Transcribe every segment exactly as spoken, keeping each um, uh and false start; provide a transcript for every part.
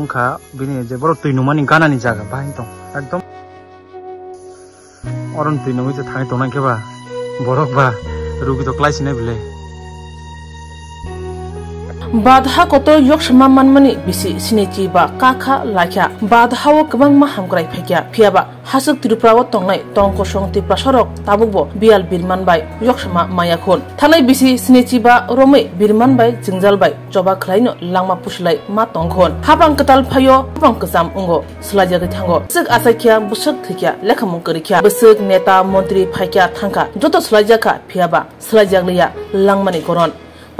Wngkha bini je borok twi nungmani ganani jaga bahai tong ekdom. Oron twi nungwi je thangwi tongnai khe ba borok ba rugi to klai sinai bile. Badha kotor yoksama manmani bisi sinichi ba kakha laikha. Badha o kwbangma hamkrai phaikha. Phiyaba hasuk Tripura o tongnai tong kosong Tiprasa rok tabuk bo biyal birman bai yoksama maya khun. Thanai bisi sinichi ba romwi birman bai jwngjal bai choba khlaino langma pusilai ma tong khun. Hapang kwtal phaio, hapang kwcham wngo, swlaijagwi thango. Bwswk achaikha, bwswk thwikha, lekhamung kwrwikha. Bwswk neta, montri phaikha, thangkha, joto swlaijakha, phiyaba swlaijakliya langmani koron.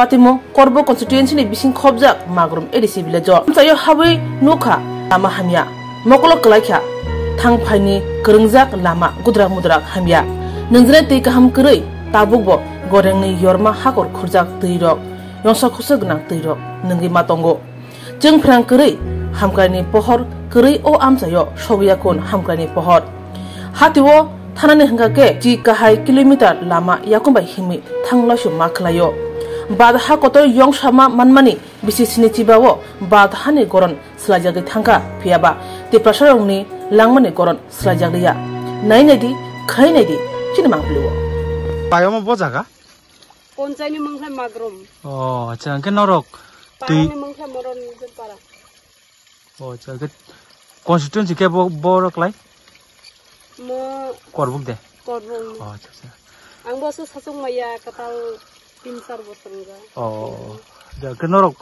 Patimung Korbo constituency ni bising khobjak Magrum A D C village o. Amchaio habwi nukha lama hamya. Mokolo kwlaikha thang phaini kwrwngjak lama gudrak mudrak hamya. Nwngjwnai twi kaham kwrwi tabukbo gorengni yorma hakor khurjak twi rok. Yongsa khusa gwnang twi rok nwngwi ma tongo. Chwng phrang kwrwi hamkraini pohor kwrwi o amchaio sogwi ya khun hamkraini pohor. Hatio thanani hwnkha khe chi kahai kilometer lama yakung bai himwi thang laisuk ma khlaio. Badha kotor yongsama manmani bisi sinichi ba o badhani goron swlaijagwi thangkha, phiyaba Tiprasarokni langmani goron swlaijakliya. Nai naidi, khai naidi, chini mangpili o. Pai omo bo jaga? Ponchaini mungkha Magrum. O, acha, hwnkhe norok twi Parani mungkha Moron Para. O, acha, hwnkhe constituency khe bo, borok lai? Mo Korbuk de? Korbuk. O, acha, acha. Ang bo se sachung maya katal tin char bosor wngkha. O, acha, hwnkhe norok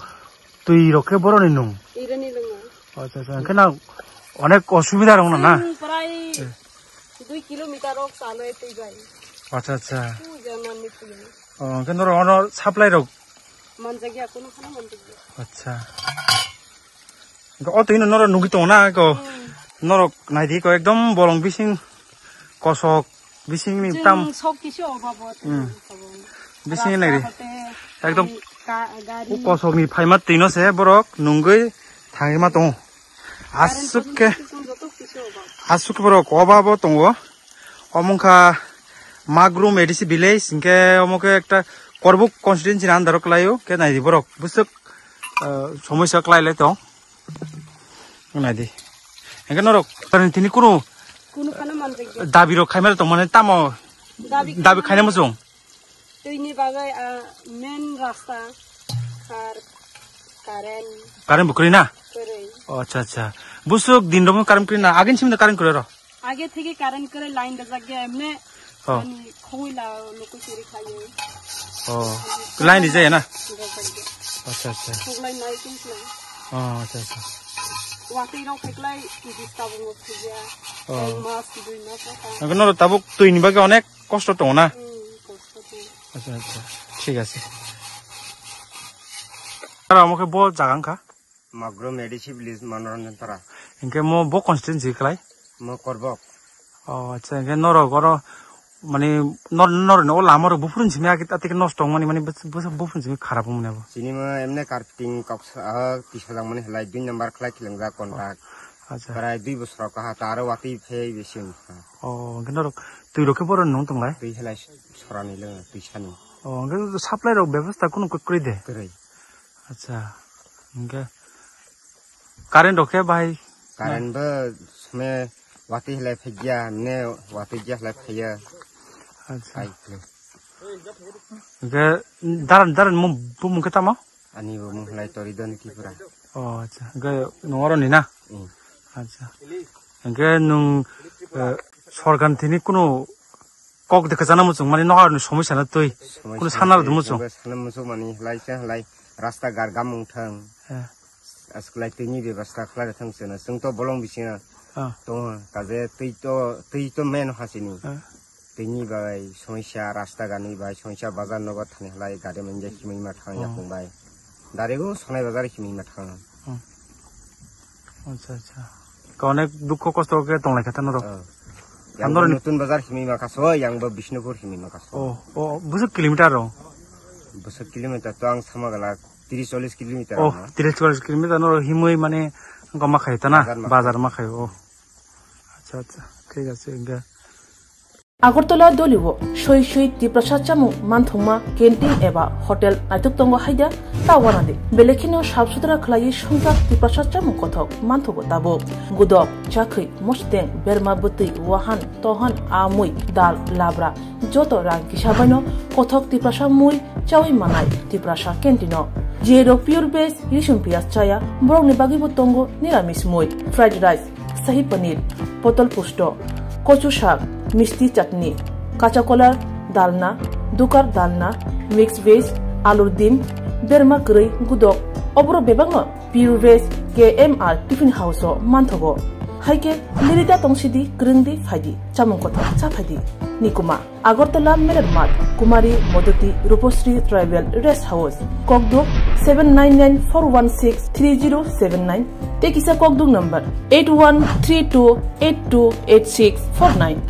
twi rok khe boroni nung? Irani lungo. O, acha, acha, hwnkhe na onek osubida rong na, na? Ang prai Eh. Dui kilometer rok chaloi twi bai. Acha, acha. Puja manni twi. O, hwnkhe norok ono supply rok? Manjak ya, kono khana manjak ya. Acha. Hwnkhe o twi no norok nugwi tongo na ko? Hmm. Norok naidi ko ekdom bolong bising kosok bising ni Chwng tam. Sok kisi obabo Hmm. Bising ni naidi. Rasta hote Ekdom ka-, gari. O kosok ni phaima twi no se borok nungwi thangwi ma tongo. Aswk khe, aswk khe borok oba bo tongo. Omo wngkha Magrum A D C village, hinkhe omo khe ekta Korbuk constituency ni under o kwlaio, khe naidi borok bwswk, ah, somosya kwlai lai tong. Naidi. Hinkhe norok tini kunu Kunu khana manjak ya. Dabi rok khaimani tong mani tamo Dabi dabi khaina khaina muchung. Twini bagwi, ah, main rasta ar current Current bo kwrwi na? Kwrwi. O, acha, acha. Busuk din romo current kwrwi na? Agin simda current kwrwi ro? Age theke current kwrwi line da jagge emne Oh. ani khoi la loko chiri khayo. Oh. Line di jaya na? Rijak ya. Acha, acha. Khok line nai kin na. Oh, acha, acha. Watwi rok kheklai kiji tabung khujia. Oh. Ek mas, dui mas wngkha. Ang no tabuk twi ni bagwi onek kosto tongo na? Hmm, kosto tongo. Acha, acha. Thik ase. Aro omo khe bo jaga wngkha? Magrum A D C village Manoranjan Para. Hinkhe mo bo constituency kwlai? Mo Korbok. Oh, acha, hinkhe norok oro mani nor-, norokni o lama rok buphuru simi ati khe nosto wngmani mani bus-, bus-, buphuru simi kharap wngmani abo. Chini mo emne carpeting kok sa-, ah, tisajak mani halai dui number khlai khilangjak contract. Acha. Prai dui bosor kaha ta aro watwi phai bisi wngkha. Oh, hinkhe norok twi rok khe boro nung tonglai? Twi halai sorani le twi sani. Oh, hinkhe supply rok bebostha kunu kwrwi de? Kwrwi. Acha, hinkhe current rok khe bahai? Current bo sime watwi halai phaiya, ne watwi ya halai phaiya. Acha. Ai khe. Hinkhe daran, daran mo bumung khe tamo? Ani bumung halai Toridon Tripura. Oh, acha. Hinkhe nung oro ni na? Hmm. Acha. Hinkhe nung, eh, sorkar thini kunu kok de kwchana muchung mani noharni somosya no twi. Somosya kunu sana no rwdi muchung. Sana muchung mani halai se halai rasta gar gamung thang. Eh. Aswklai twini bebasta khlai thang sena. Chwng to bolong bisinga Ah. tongo. Kaje twi to, twi to main hasini. Ah. Twini bai somosya, rasta gani bai somosya, bazar nogo thani halai gari manja himwi ma thang Oh. yakung bai. Direct o Sonai bazar himwi ma thang. Hmm. Acha, acha. Ka onek dukho kosto khe tonglai kha ta norok. Oh. Yang Andoroni bo Nutun Bazar himwi ma kaso, yang bo Bishnupur himwi ma kaso. Oh, oh, busuk kilometer rok? Busuk kilometer to ang sama gala tris chollis kilometer Oh, ano. Tris chollis kilometer norok himwi mane wngkha ma khai ta na? Bazar ma khai. Bazar ma khai, oh. Acha, acha. Thik ase, hinkhe. Agartala Dolio soi soi Tiprasa chamung manthokma canteen eba hotel naithok tongo haida ta wanadi. Belekheno sap sutra khlaiwi songchak Tiprasa chamung kothok manthogo tabuk. Gudok, chakhwi, mosteng, berma bwtwi, wahan, tohan, amui, dal, labra, joto rang kisa baino kothok Tiprasa mui chawi manai Tiprasa canteen-o. Jero pure veg, risum piyaj chaya, borokni bagwibo tongo niramis mui, fried rice, sahi paneer, potol pusto, kochu sak, misti chutney, kacha kolar, dalna, dukar dalna, mix veg, alur dim, berma kwrwi, gudok, oboro bebakno Pure Veg K M R Tiffin House-o manthogo. Haikhe lirita tongsidi, kwrwngdi phaidi, chamung kothok cha phaidi. Nikuma, Agartala Meler Math, Kumari Modoti Rupasri Tribal Rest House, Kokduk seven nine nine four one six three zero seven nine, tei kisa Kokduk number eight one three two eight two eight six four nine.